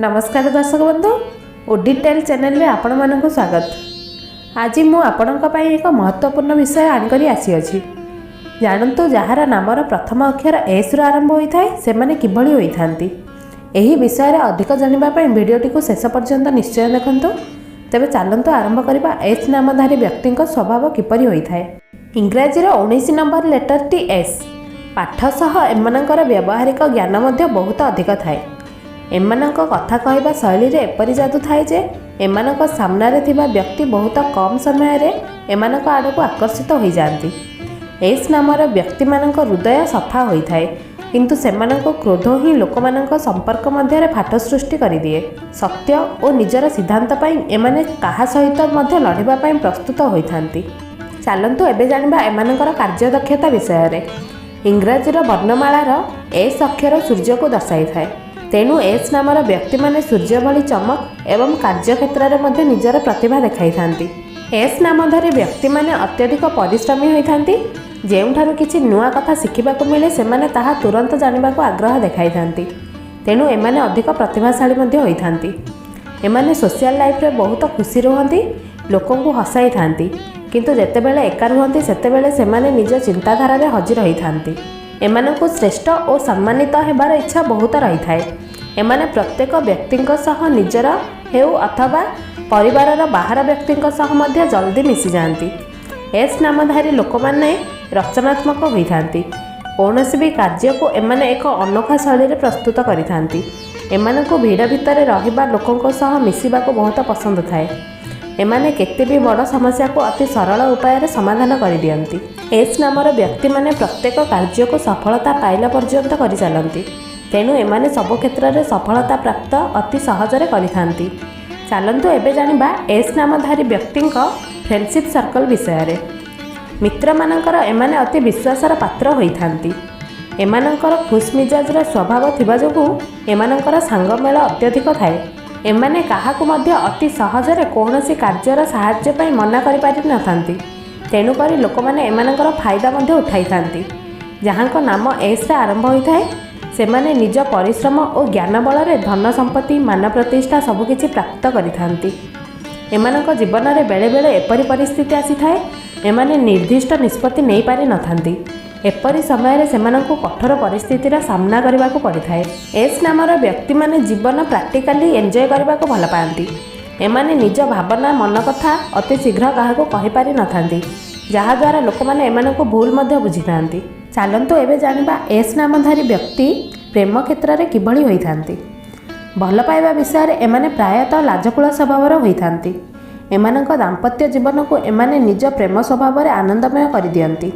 ନମସ୍କାର ଦର୍ଶକ ବନ୍ଧୁ, ଓଡିଟେଲ୍ ଚ୍ୟାନେଲରେ ଆପଣମାନଙ୍କୁ ସ୍ୱାଗତ। ଆଜି ମୁଁ ଆପଣଙ୍କ ପାଇଁ ଏକ ମହତ୍ତ୍ୱପୂର୍ଣ୍ଣ ବିଷୟ ଆଣିକରି ଆସିଅଛି। ଜାଣନ୍ତୁ, ଯାହାର ନାମର ପ୍ରଥମ ଅକ୍ଷର ଏସ୍ରୁ ଆରମ୍ଭ ହୋଇଥାଏ, ସେମାନେ କିଭଳି ହୋଇଥାନ୍ତି। ଏହି ବିଷୟରେ ଅଧିକ ଜାଣିବା ପାଇଁ ଭିଡ଼ିଓଟିକୁ ଶେଷ ପର୍ଯ୍ୟନ୍ତ ନିଶ୍ଚୟ ଦେଖନ୍ତୁ। ତେବେ ଚାଲନ୍ତୁ ଆରମ୍ଭ କରିବା, ଏସ୍ ନାମଧାରୀ ବ୍ୟକ୍ତିଙ୍କ ସ୍ୱଭାବ କିପରି ହୋଇଥାଏ। ଇଂରାଜୀର 19 ନମ୍ବର ଲେଟରଟି ଏସ୍। ପାଠ ସହ ଏମାନଙ୍କର ବ୍ୟବହାରିକ ଜ୍ଞାନ ମଧ୍ୟ ବହୁତ ଅଧିକ ଥାଏ। ଏମାନଙ୍କ କଥା କହିବା ଶୈଳୀରେ ଏପରି ଯାଦୁ ଥାଏ ଯେ ଏମାନଙ୍କ ସାମ୍ନାରେ ଥିବା ବ୍ୟକ୍ତି ବହୁତ କମ୍ ସମୟରେ ଏମାନଙ୍କ ଆଡ଼କୁ ଆକର୍ଷିତ ହୋଇଯାଆନ୍ତି। ଏସ୍ ନାମର ବ୍ୟକ୍ତିମାନଙ୍କ ହୃଦୟ ସଫା ହୋଇଥାଏ, କିନ୍ତୁ ସେମାନଙ୍କ କ୍ରୋଧ ହିଁ ଲୋକମାନଙ୍କ ସମ୍ପର୍କ ମଧ୍ୟରେ ଫାଟ ସୃଷ୍ଟି କରିଦିଏ। ସତ୍ୟ ଓ ନିଜର ସିଦ୍ଧାନ୍ତ ପାଇଁ ଏମାନେ କାହା ସହିତ ମଧ୍ୟ ଲଢ଼ିବା ପାଇଁ ପ୍ରସ୍ତୁତ ହୋଇଥାନ୍ତି। ଚାଲନ୍ତୁ ଏବେ ଜାଣିବା ଏମାନଙ୍କର କାର୍ଯ୍ୟଦକ୍ଷତା ବିଷୟରେ। ଇଂରାଜୀର ବର୍ଣ୍ଣମାଳାର ଏସ୍ ଅକ୍ଷର ସୂର୍ଯ୍ୟକୁ ଦର୍ଶାଇଥାଏ। ତେଣୁ ଏସ୍ ନାମର ବ୍ୟକ୍ତିମାନେ ସୂର୍ଯ୍ୟ ଭଳି ଚମକ ଏବଂ କାର୍ଯ୍ୟକ୍ଷେତ୍ରରେ ମଧ୍ୟ ନିଜର ପ୍ରତିଭା ଦେଖାଇଥାନ୍ତି। ଏସ୍ ନାମଧାରୀ ବ୍ୟକ୍ତିମାନେ ଅତ୍ୟଧିକ ପରିଶ୍ରମୀ ହୋଇଥାନ୍ତି। ଯେଉଁଠାରୁ କିଛି ନୂଆ କଥା ଶିଖିବାକୁ ମିଳେ, ସେମାନେ ତାହା ତୁରନ୍ତ ଜାଣିବାକୁ ଆଗ୍ରହ ଦେଖାଇଥାନ୍ତି। ତେଣୁ ଏମାନେ ଅଧିକ ପ୍ରତିଭାଶାଳୀ ମଧ୍ୟ ହୋଇଥାନ୍ତି। ଏମାନେ ସୋସିଆଲ ଲାଇଫରେ ବହୁତ ଖୁସି ରୁହନ୍ତି, ଲୋକଙ୍କୁ ହସାଇଥାନ୍ତି, କିନ୍ତୁ ଯେତେବେଳେ ଏକା ରୁହନ୍ତି, ସେତେବେଳେ ସେମାନେ ନିଜ ଚିନ୍ତାଧାରାରେ ହଜି ରହିଥାନ୍ତି। ଏମାନଙ୍କୁ ଶ୍ରେଷ୍ଠ ଓ ସମ୍ମାନିତ ହେବାର ଇଚ୍ଛା ବହୁତ ରହିଥାଏ। ଏମାନେ ପ୍ରତ୍ୟେକ ବ୍ୟକ୍ତିଙ୍କ ସହ, ନିଜର ହେଉ ଅଥବା ପରିବାରର ବାହାର ବ୍ୟକ୍ତିଙ୍କ ସହ ମଧ୍ୟ ଜଲ୍ଦି ମିଶିଯାଆନ୍ତି। ଏସ୍ ନାମଧାରୀ ଲୋକମାନେ ରଚନାତ୍ମକ ହୋଇଥାନ୍ତି। କୌଣସି ବି କାର୍ଯ୍ୟକୁ ଏମାନେ ଏକ ଅନୋଖା ଶୈଳୀରେ ପ୍ରସ୍ତୁତ କରିଥାନ୍ତି। ଏମାନଙ୍କୁ ଭିଡ଼ ଭିତରେ ରହିବା, ଲୋକଙ୍କ ସହ ମିଶିବାକୁ ବହୁତ ପସନ୍ଦ ଥାଏ। ଏମାନେ କେତେ ବି ବଡ଼ ସମସ୍ୟାକୁ ଅତି ସରଳ ଉପାୟରେ ସମାଧାନ କରିଦିଅନ୍ତି। ଏସ୍ ନାମର ବ୍ୟକ୍ତିମାନେ ପ୍ରତ୍ୟେକ କାର୍ଯ୍ୟକୁ ସଫଳତା ପାଇଲା ପର୍ଯ୍ୟନ୍ତ କରିଚାଲନ୍ତି। ତେଣୁ ଏମାନେ ସବୁ କ୍ଷେତ୍ରରେ ସଫଳତା ପ୍ରାପ୍ତ ଅତି ସହଜରେ କରିଥାନ୍ତି। ଚାଲନ୍ତୁ ଏବେ ଜାଣିବା ଏସ୍ ନାମଧାରୀ ବ୍ୟକ୍ତିଙ୍କ ଫ୍ରେଣ୍ଡସିପ୍ ସର୍କଲ୍ ବିଷୟରେ। ମିତ୍ରମାନଙ୍କର ଏମାନେ ଅତି ବିଶ୍ୱାସର ପାତ୍ର ହୋଇଥାନ୍ତି। ଏମାନଙ୍କର ଖୁସମିଜାଜର ସ୍ୱଭାବ ଥିବା ଯୋଗୁଁ ଏମାନଙ୍କର ସାଙ୍ଗମେଳ ଅତ୍ୟଧିକ ଥାଏ। ଏମାନେ କାହାକୁ ମଧ୍ୟ ଅତି ସହଜରେ କୌଣସି କାର୍ଯ୍ୟର ସାହାଯ୍ୟ ପାଇଁ ମନା କରିପାରିନଥାନ୍ତି। ତେଣୁକରି ଲୋକମାନେ ଏମାନଙ୍କର ଫାଇଦା ମଧ୍ୟ ଉଠାଇଥାନ୍ତି। ଯାହାଙ୍କ ନାମ ଏସ୍ରେ ଆରମ୍ଭ ହୋଇଥାଏ, ସେମାନେ ନିଜ ପରିଶ୍ରମ ଓ ଜ୍ଞାନ ବଳରେ ଧନ ସମ୍ପତ୍ତି, ମାନ ପ୍ରତିଷ୍ଠା ସବୁକିଛି ପ୍ରାପ୍ତ କରିଥାନ୍ତି। ଏମାନଙ୍କ ଜୀବନରେ ବେଳେବେଳେ ଏପରି ପରିସ୍ଥିତି ଆସିଥାଏ, ଏମାନେ ନିର୍ଦ୍ଦିଷ୍ଟ ନିଷ୍ପତ୍ତି ନେଇପାରିନଥାନ୍ତି। ଏପରି ସମୟରେ ସେମାନଙ୍କୁ କଠୋର ପରିସ୍ଥିତିର ସାମ୍ନା କରିବାକୁ ପଡ଼ିଥାଏ। ଏସ୍ ନାମର ବ୍ୟକ୍ତିମାନେ ଜୀବନ ପ୍ରାକ୍ଟିକାଲି ଏନ୍ଜୟ କରିବାକୁ ଭଲ ପାଆନ୍ତି। ଏମାନେ ନିଜ ଭାବନା, ମନ କଥା ଅତି ଶୀଘ୍ର କାହାକୁ କହିପାରିନଥାନ୍ତି, ଯାହାଦ୍ୱାରା ଲୋକମାନେ ଏମାନଙ୍କୁ ଭୁଲ ମଧ୍ୟ ବୁଝିଥାନ୍ତି। ଚାଲନ୍ତୁ ଏବେ ଜାଣିବା ଏସ୍ ନାମଧାରୀ ବ୍ୟକ୍ତି ପ୍ରେମ କ୍ଷେତ୍ରରେ କିଭଳି ହୋଇଥାନ୍ତି। ଭଲ ପାଇବା ବିଷୟରେ ଏମାନେ ପ୍ରାୟତଃ ଲାଜକୁଳ ସ୍ୱଭାବର ହୋଇଥାନ୍ତି। ଏମାନଙ୍କ ଦାମ୍ପତ୍ୟ ଜୀବନକୁ ଏମାନେ ନିଜ ପ୍ରେମ ସ୍ୱଭାବରେ ଆନନ୍ଦମୟ କରିଦିଅନ୍ତି।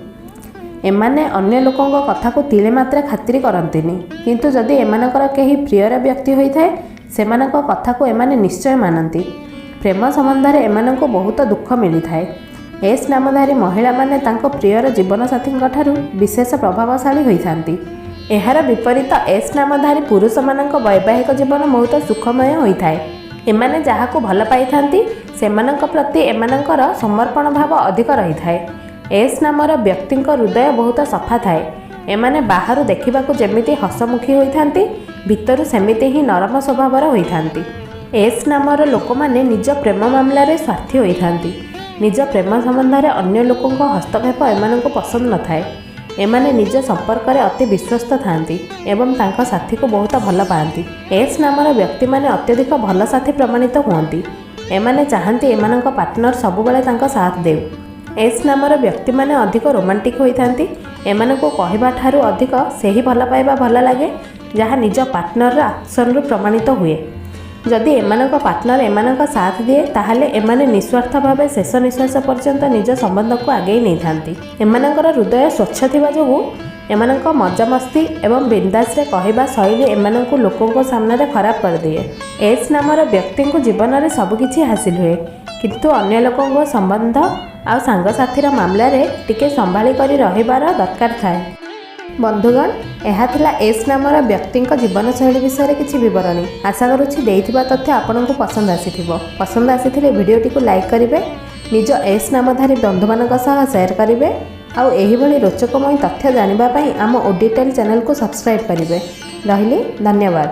ଏମାନେ ଅନ୍ୟ ଲୋକଙ୍କ କଥାକୁ ତିଳେ ମାତ୍ରେ ଖାତିରି କରନ୍ତିନି, କିନ୍ତୁ ଯଦି ଏମାନଙ୍କର କେହି ପ୍ରିୟର ବ୍ୟକ୍ତି ହୋଇଥାଏ, ସେମାନଙ୍କ କଥାକୁ ଏମାନେ ନିଶ୍ଚୟ ମାନନ୍ତି। ପ୍ରେମ ସମ୍ବନ୍ଧରେ ଏମାନଙ୍କୁ ବହୁତ ଦୁଃଖ ମିଳିଥାଏ। ଏସ୍ ନାମଧାରୀ ମହିଳାମାନେ ତାଙ୍କ ପ୍ରିୟର ଜୀବନସାଥୀଙ୍କ ଠାରୁ ବିଶେଷ ପ୍ରଭାବଶାଳୀ ହୋଇଥାନ୍ତି। ଏହାର ବିପରୀତ ଏସ୍ ନାମଧାରୀ ପୁରୁଷମାନଙ୍କ ବୈବାହିକ ଜୀବନ ବହୁତ ସୁଖମୟ ହୋଇଥାଏ। ଏମାନେ ଯାହାକୁ ଭଲ ପାଇଥାନ୍ତି, ସେମାନଙ୍କ ପ୍ରତି ଏମାନଙ୍କର ସମର୍ପଣ ଭାବ ଅଧିକ ରହିଥାଏ। ଏସ୍ ନାମର ବ୍ୟକ୍ତିଙ୍କ ହୃଦୟ ବହୁତ ସଫା ଥାଏ। ଏମାନେ ବାହାରୁ ଦେଖିବାକୁ ଯେମିତି ହସମୁଖୀ ହୋଇଥାନ୍ତି, ଭିତରୁ ସେମିତି ହିଁ ନରମ ସ୍ୱଭାବର ହୋଇଥାନ୍ତି। ଏସ୍ ନାମର ଲୋକମାନେ ନିଜ ପ୍ରେମ ମାମଲାରେ ସ୍ୱାର୍ଥୀ ହୋଇଥାନ୍ତି। ନିଜ ପ୍ରେମ ସମ୍ବନ୍ଧରେ ଅନ୍ୟ ଲୋକଙ୍କ ହସ୍ତକ୍ଷେପ ଏମାନଙ୍କୁ ପସନ୍ଦ ନଥାଏ। ଏମାନେ ନିଜ ସମ୍ପର୍କରେ ଅତି ବିଶ୍ୱସ୍ତ ଥାନ୍ତି ଏବଂ ତାଙ୍କ ସାଥୀକୁ ବହୁତ ଭଲ ପାଆନ୍ତି। ଏସ୍ ନାମର ବ୍ୟକ୍ତିମାନେ ଅତ୍ୟଧିକ ଭଲ ସାଥୀ ପ୍ରମାଣିତ ହୁଅନ୍ତି। ଏମାନେ ଚାହାନ୍ତି ଏମାନଙ୍କ ପାର୍ଟନର ସବୁବେଳେ ତାଙ୍କ ସାଥ ଦେଉ। ଏସ୍ ନାମର ବ୍ୟକ୍ତିମାନେ ଅଧିକ ରୋମାଣ୍ଟିକ୍ ହୋଇଥାନ୍ତି। ଏମାନଙ୍କୁ କହିବା ଠାରୁ ଅଧିକ ସେହି ଭଲ ପାଇବା ଭଲ ଲାଗେ, ଯାହା ନିଜ ପାର୍ଟନରର ଆକ୍ସନରୁ ପ୍ରମାଣିତ ହୁଏ। ଯଦି ଏମାନଙ୍କ ପାର୍ଟନର ଏମାନଙ୍କ ସାଥ ଦିଏ, ତାହେଲେ ଏମାନେ ନିସ୍ୱାର୍ଥ ଭାବେ ଶେଷ ନିଶ୍ୱାସ ପର୍ଯ୍ୟନ୍ତ ନିଜ ସମ୍ବନ୍ଧକୁ ଆଗେଇ ନେଇଥାନ୍ତି। ଏମାନଙ୍କର ହୃଦୟ ସ୍ୱଚ୍ଛ ଥିବା ଯୋଗୁଁ ଏମାନଙ୍କ ମଜାମସ୍ତି ଏବଂ ବିନ୍ଦାସରେ କହିବା ଶୈଳୀ ଏମାନଙ୍କୁ ଲୋକଙ୍କ ସାମ୍ନାରେ ଖରାପ କରିଦିଏ। ଏସ୍ ନାମର ବ୍ୟକ୍ତିଙ୍କୁ ଜୀବନରେ ସବୁକିଛି ହାସିଲ ହୁଏ, କିନ୍ତୁ ଅନ୍ୟ ଲୋକଙ୍କ ସମ୍ବନ୍ଧ ଆଉ ସାଙ୍ଗସାଥିର ମାମଲାରେ ଟିକେ ସମ୍ଭାଳି କରି ରହିବାର ଦରକାର ଥାଏ। ବନ୍ଧୁଗଣ, ଏହା ଥିଲା ଏସ୍ ନାମର ବ୍ୟକ୍ତିଙ୍କ ଜୀବନଶୈଳୀ ବିଷୟରେ କିଛି ବିବରଣୀ। ଆଶା କରୁଛି ଦେଇଥିବା ତଥ୍ୟ ଆପଣଙ୍କୁ ପସନ୍ଦ ଆସିଥିବ। ପସନ୍ଦ ଆସିଥିଲେ ଭିଡ଼ିଓଟିକୁ ଲାଇକ୍ କରିବେ, ନିଜ ଏସ୍ ନାମଧାରୀ ବନ୍ଧୁମାନଙ୍କ ସହ ସେୟାର କରିବେ ଆଉ ଏହିଭଳି ରୋଚକମୟ ତଥ୍ୟ ଜାଣିବା ପାଇଁ ଆମ ଓଡିଟେଲ୍ ଚ୍ୟାନେଲକୁ ସବସ୍କ୍ରାଇବ୍ କରିବେ। ରହିଲି, ଧନ୍ୟବାଦ।